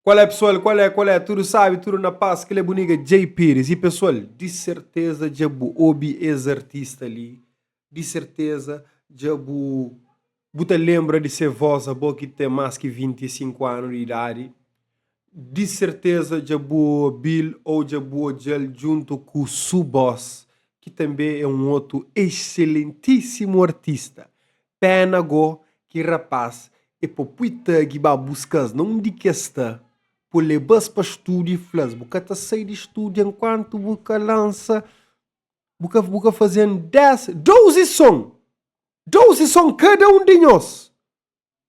Qual é pessoal, qual é, qual é, tudo sabe, tudo na paz, kel é bu nigga Jay Pires. E pessoal, di serteza dja bu obi es artista li, di serteza dja bu bu ta lembra di se voz abo ki ten mas ki 25 anu di idadi, di serteza dja bu obil ou dja bu odjal djuntu ku su boss, ki tanbe é un otu exselentíssimu artista. Pena go ki rapaz é po pui tag ba buscas na undi ki es sta po lebas pa studio e flas bu ka ta sai di studio enquanto bu ka lansa bu ka bu ka fazen 10 12 som 12 som kada um di nhos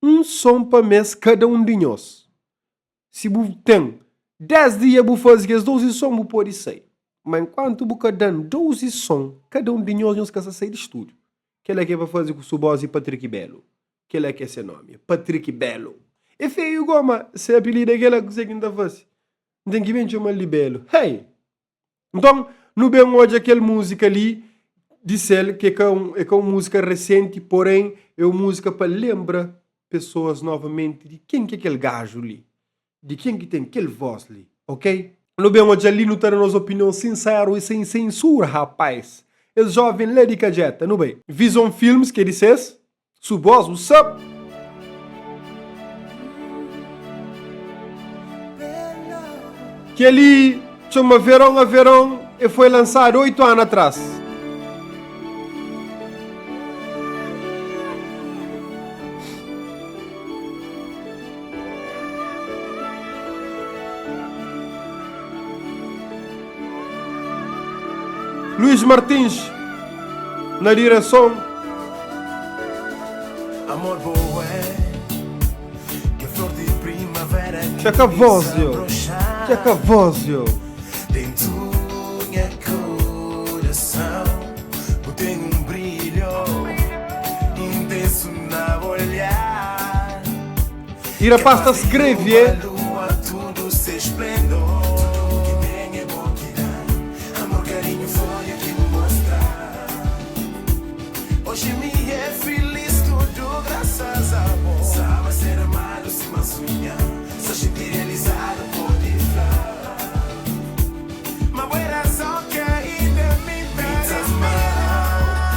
um som pa mes kada um di nhos Si bu ten 10 dia bu faze kes 12 son bu pode sai. Ma enkuantu bu ka dan 12 son kada un di nhos, nhos ka sa sai di studiu. Kela ke pa faze ku Suboz i Patrick Belo. Kela ke se nomi, Patrick Belo. E feiu go ma se apilidu é kela kuse ki N ta fase? N ten ki ben txomal di Belo. Hey! Nton, nu ben odja kel múzika li di sel, ki é ka un, é ka un múzika resenti, porém é un múzika pa lenbra pesoas novamenti di ken ki é kel gaju li, di ken ki ten kel vós li, ok? Nu ben odja-l li, nu ta da nos opinion sinseru i sen sensura, rapaz. Es jóven la di Kadjeta, nu bai. Vison Films, ki é di ses. Su voz, what's up? Kel-li txoma Verão a Verão e foi lansadu 8 anu atrás. Luís Martins na direson. Amor bo é que flor de primavera que Txeka me voz, yo. desabrochar Txeka voz, yo. Dentro nha coração Bu tem um brilho intenso na olhar E rapaz ta skreve, eh.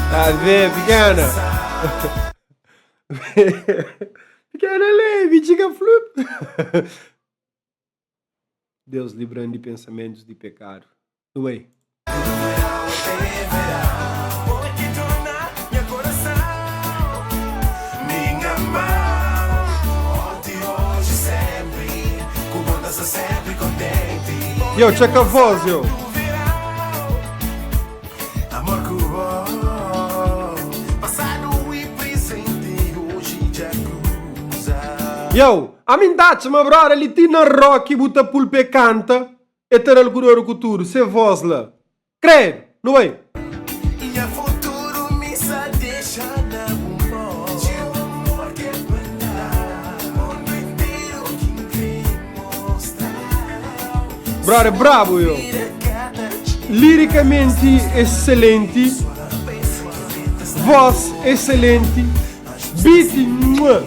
Tá vê, pequena? Pequena leve, txiga flup. Deus libra-m di pensamentus di pekadu. Nu bai. Yo, txeka voz, yo. Amor ku bo Pasadu i prisenti Oji dja kruza. Yo, ami n ta atxa ma brother li ti na rock bu ta pul pe kanta e ta dal ku dor ku tudu se voz la credo nu bai. Nha futuru mi sa dexa na bu mô Txeu amor ke pa da Mundu interu ki N kre mostra Brother brabo yo. Liricamente excelente, voz excelente, beat mua.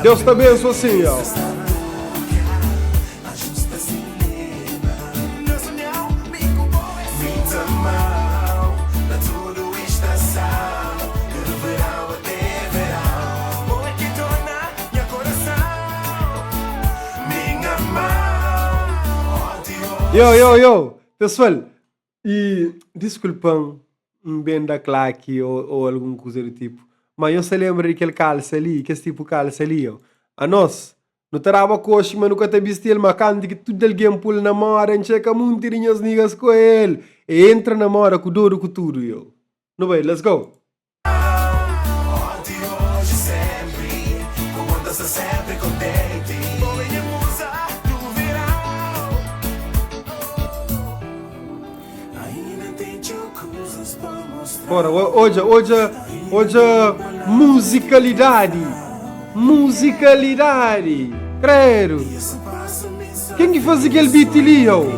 Deus ta abençoa sim, yo. Yo, yo, yo, pessoal, e desculpam um bem da claque ou, ou algum coisa do tipo, mas eu se lembra de aquele calça ali, que esse tipo calça ali, ó. A nós, nu ta daba koxi, ma nu ka ta bisti el, ma kantu ki tudu algen pul na moda, N txeka munti di nhas niggas ku el, e entra na moda ku dodu ku tudu, yo. Nu bai, let's go! Bora, odja, odja, odja musikalidadi. Musikalidadi. Credo. Ken ki faze kel beat li, yo?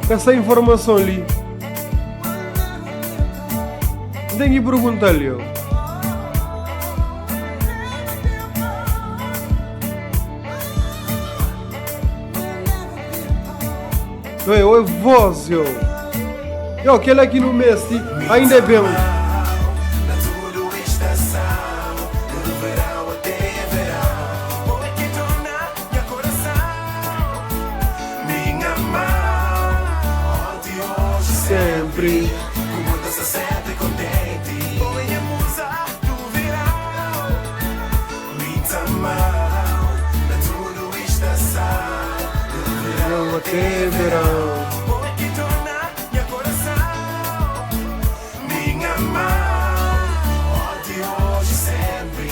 Ku essa informason li, N ten ki pergunta-l yo. Oi, oi voz yo. Yo, kel ki nu meste ainda é ben. Na tudu estação, do verão até verão. Bo é ki torna nha coração, minha mão. Onti, hoje, Sempre. Ku bo ta sta sempre contente. Bo é nha musa do verão, mi ta amau. Na tudu estação, do verão Verão até verão. Bo é ki torna nha coração, minha mão. Onti, hoje, sempre.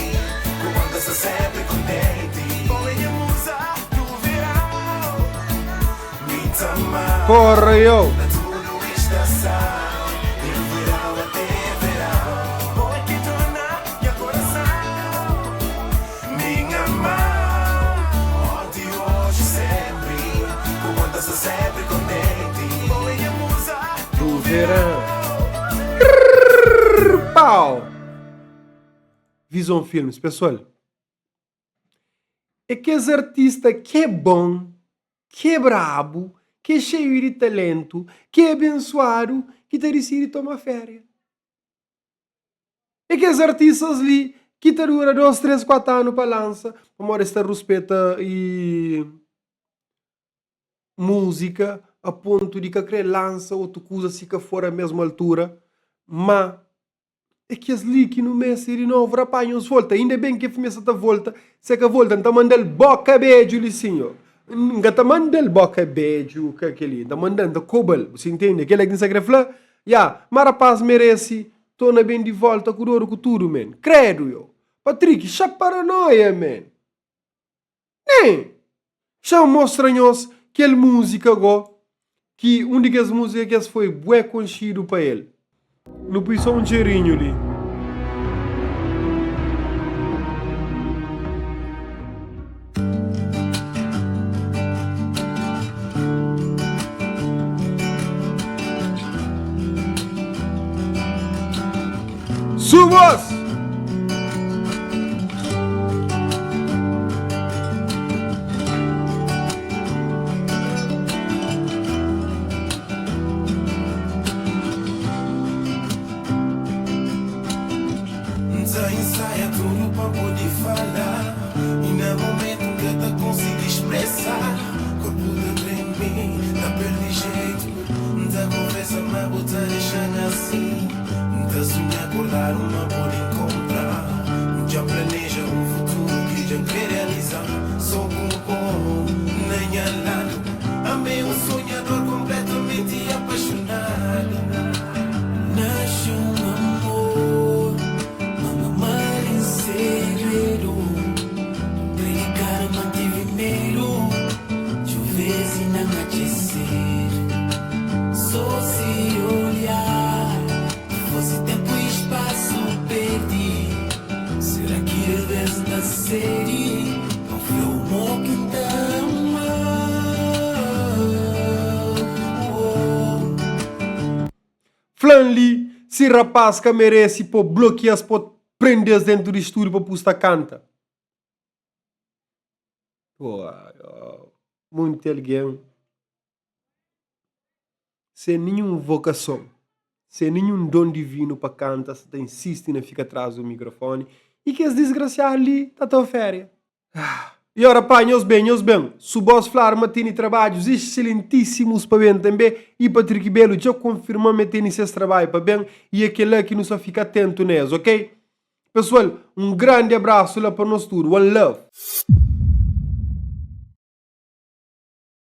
Ku bo ta sta sempre contente. Bo é nha musa do verão, mi ta amau. Porra, yo. Na tudu estação, do verão até verão. Bo é ki torna nha coração, minha mão. Onti, hoje, sempre. Ku bo ta sta sempre contente. Bo é nha musa Do verão. Pau! Vison Filmes, pessoal. É kes artista ki é bon, ki é brabu, ki é xeiu di talentu, ki é abensuadu, ki ta disidi toma féria. É kes artistas li ki ta dura 2, 3, 4 anu pa lansa, pamodi es ta ruspeta i múzika a pontu di ka kre lansa otu kuza si ka for a mesmu altura, má é kes li ki nu meste di novu. Rapá, nhos volta, inda ben ki fmi sa ta volta, si e ka volta N ta manda-l boka bedju li sin, yo. N ka ta manda-l boka bedju ka kel-li, N ta manda-l, N ta koba-l, bu sa intende kel-la ki N sa kre fla? Ya, má rapás merese torna ben di volta ku dor ku tudu, men. Kredu, yo. Patrick, xa paranoia, men. Nen! Xa-m mostra nhos kel múzika go, ki un di kes múzika ki es foi bué konxidu pa el. Nu pui só un txerinhu li. Subos! N ta insaia tudu pa pode fala I na momentu N ka ta konsigi spresa Korpu ta treme, ta perde jetu N ta konfesa ma bu ta dexa-m asin N ta sunha kordadu ma pode inkontra N dja planeja un futuru ki dja N kre realiza So ku bo na nha ladu Ami é un sonhador konpletamenti apaixonadu Nasce un amor ma N ama-l en segredu N prende kara ma N tive medu Txeu vez inda N atxa é sedu So si olhar fosse tempo e espaço perdi Será ki es bes N ta sedi Pa N fla-u mo ki N ta ama-u Fla-m li si rapaz ka merese po blokia-s po prende-s dentu di studio pa pus ta kanta. Monti algen sen ninhun vokason, sen ninhun don divinu pa kanta sa ta insisti na fika tras di un mikrofoni i kes disgrasiadu li ta ta oferia. I ora pá, nhos ben, nhos ben. Su bos fladu ma teni trabadjus exselentisimus pa ben tanbe i Patrick Belo dja konfirma ma e teni ses trabadju pa ben i e kela ki nu sa fika atentu na es, ok? Pesual, un grandi abrasu la pa nos tudu. One love!